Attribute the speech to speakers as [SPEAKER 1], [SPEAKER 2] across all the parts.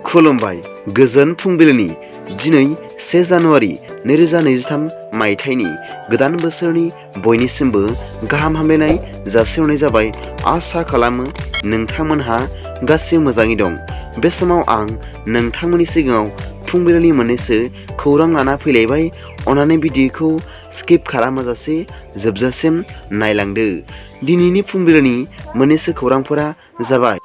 [SPEAKER 1] खुलुमबाय गोजोन फुंबिलिनि दिनै 1 जानुवारि 2023 मायथाइनि गोदान बोसोरनि बयनिसिमबो गाहाम हामलायनाय जासिहरनाय जाबाय। आसा खालामो नोंथांमोनहा गासिबो मोजाङै दं। बे समाव आं नोंथांमोननि सिगाङाव फुंबिलिनि मोननैसो खौरां लाना फैलायबाय। अन्नानै भिडिअखौ स्किप खालामाजासे जोबजासिम नायलांदो। दिनैनि फुंबिलिनि मोननैसो खौरांफोरा जाबाय।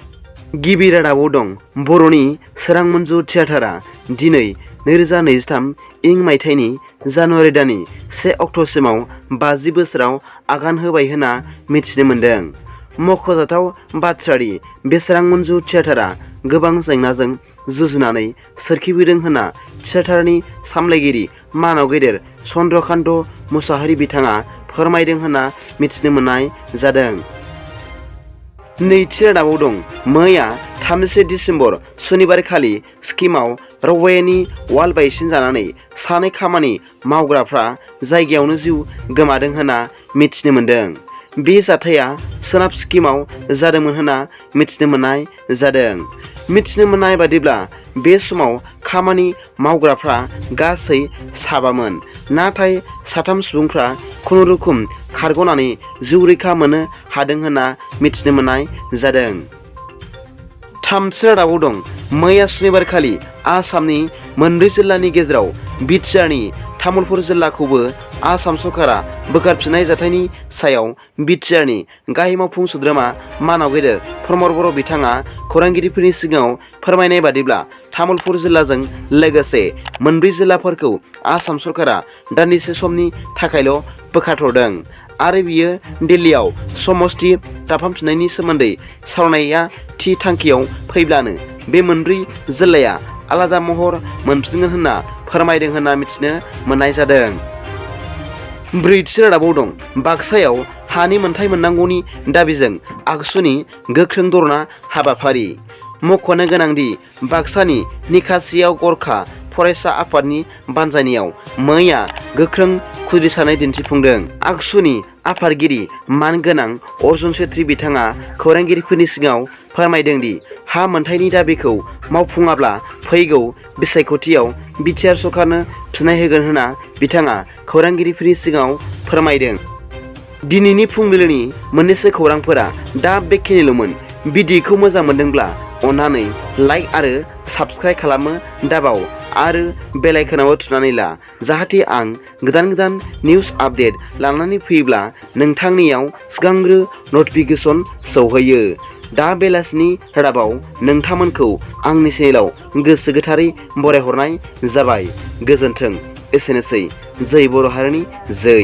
[SPEAKER 1] गिबि रादाबाव दं बर'नि सोरां मन्जु थियेटारआ दिनै 2023 मायथाइनि जानुवारि दाननि 1 अक्ट'सिमाव 50 बोसोराव आगान होबाय होनना मिथिनो मोन्दों। मख'जाथाव बाथ्रादि बे सोरां मन्जु थियेटारआ गोबां जेंनाजों जुजिनानै सोरखिबोदों होनना थियेटारनि सामलायगिरि मानाव गेदेर चन्द्रकान्त मुसाहारि बिथाङा फोरमायदों होनना मिथिनो मोननाय जादों। नैथि रादाबाव दं मैया 31 दिसेम्बर सुनिबारखालि सिक्किमाव रौवानि वाल बायसिन जानानै सानै खामानि मावग्राफ्रा जायगायावनो जिउ गोमादों होनना मिथिनो मोन्दों। बे जाथाया सोनाब सिक्किमाव जादोंमोन होनना मिथिनो मोननाय जादों। मिथिनो मोननाय बादिब्ला बे समाव खामानि मावग्राफ्रा गासै 7मोन, नाथाय 3 सुबुंफ्रा खुनुरुखुम खारग'नानै जिउ रैखा मोननो हादों होनना मिथिनो मोननाय जादों। थामथि रादाबाव दं मैया सुनिबारखालि आसामनि मोनब्रै जिल्लानि गेजेराव बिटिआरनि तामुलपुर जिल्लाखौबो आसाम सरकारा बोखारफिननाय जाथायनि सायाव बिटिआरनि गाहाय मावफुं सोद्रोमा मानाव गेदेर प्रमद बर' बिथाङा खौरांगिरिफोरनि सिगाङाव फोरमायनाय बादिब्ला तामुलपुर जिल्लाजों लोगोसे मोनब्रै जिल्लाफोरखौ आसाम सरकारा दान्दिसे समनि थाखायल' बोखारथ'दों आरो बियो दिल्लीयाव समस्ति दाफामफिननायनि सोमोन्दै सावरायनाया थि थांखियाव फैब्लानो बे मोनब्रै जिल्लाया आलादा महर मोनफिनगोन होनना फोरमायदों होनना मिथिनो मोननाय जादों। ब्रैथि रादाबाव दं बाक्सायाव हानि मोनथाय मोननांगौनि दाबिजों आगसुनि गोख्रों धरना हाबाफारि। मख'नो गोनांदि बाक्सानि निखासियाव गरखा फरायसा आफादनि बानजायनायाव मैया गोख्रों खुद्रिसारनाय दिन्थिफुंदों। आगसुनि आफादगिरि मानगोनां अर्जुन सेत्री बिथाङा खौरांगिरिफोरनि सिगाङाव फोरमायदों दि हा मोनथायनि दाबिखौ मावफुङाब्ला फैगौ बिसायख'थियाव बिटिआर सरकारनो फिन्नाय होगोन होनना बिथाङा खौरांगिरिफोरनि सिगाङाव फोरमायदों। दिनैनि फुंबिलिनि मोननैसो खौरांफोरा दा बेखिनिल'मोन। भिडिअखौ मोजां मोनदोंब्ला अन्नानै लाइक आरो साबस्क्राइब खालामनो दाबाव आरो बेल आइकनाव थुनानै ला, जाहाथे आं गोदान निउस आपडेट लानानै फैयोब्ला नोंथांनियाव सिगांग्रो नटिफिकेसन सौहैयो। दा बेलासिनि रादाबाव नोंथांमोनखौ आंनि चेनेलाव गोसो गोथारै बरायहरनाय जाबाय। गोजोन्थों। एसेनोसै। जै बर' हारिनि जै।